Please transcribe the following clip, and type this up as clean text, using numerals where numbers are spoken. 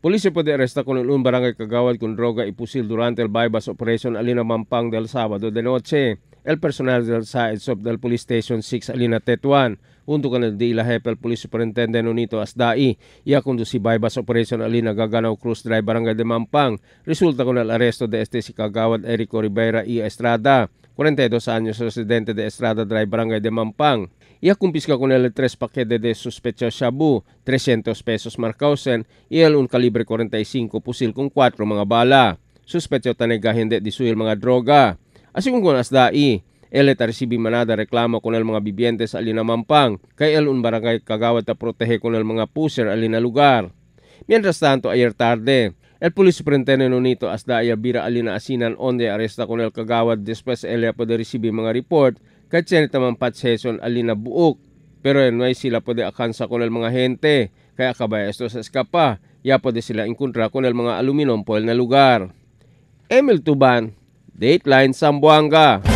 Policía puede arrestar con el un barangay kagawad con droga y fusil durante el bypass operation Alina Mampang del sábado de noche. El personal del SAEDSOP del Police Station 6 Alina Tetuan, junto con el DILA jefe el Police Superintendent Nonito Asdai, y a conducir bypass operation Alina Gaganao Cruz Drive Barangay de Mampang. Resulta con el arresto de este si kagawad Erico Rivera y Estrada, 42 años, residente de Estrada Drive Barangay de Mampang. Y a confisca con él 3 paquetes de sospechoso shabu, 300 pesos marcausen y el un calibre 45 pusil con 4 mga bala. Sospechoso tanega hindi disuil mga droga. Así con Asdai, él eta recibi manada reklamo con el mga vivientes alina Mampang, kay el un barangay kagawad ta protege con el mga pusher alina lugar. Mientras tanto, ayer tarde, el Police Superintendent Nonito Asdai Vira alina Asinan onde arresta con el kagawad después él puede recibir mga report kay Senita Mampat Session alina buok. Pero no hay sila puede alcanza con el mga gente, kaya akabay esto sa escapa, ya puede sila encontrar con el mga aluminum foil na lugar. Emil Tuban, Dateline Zamboanga.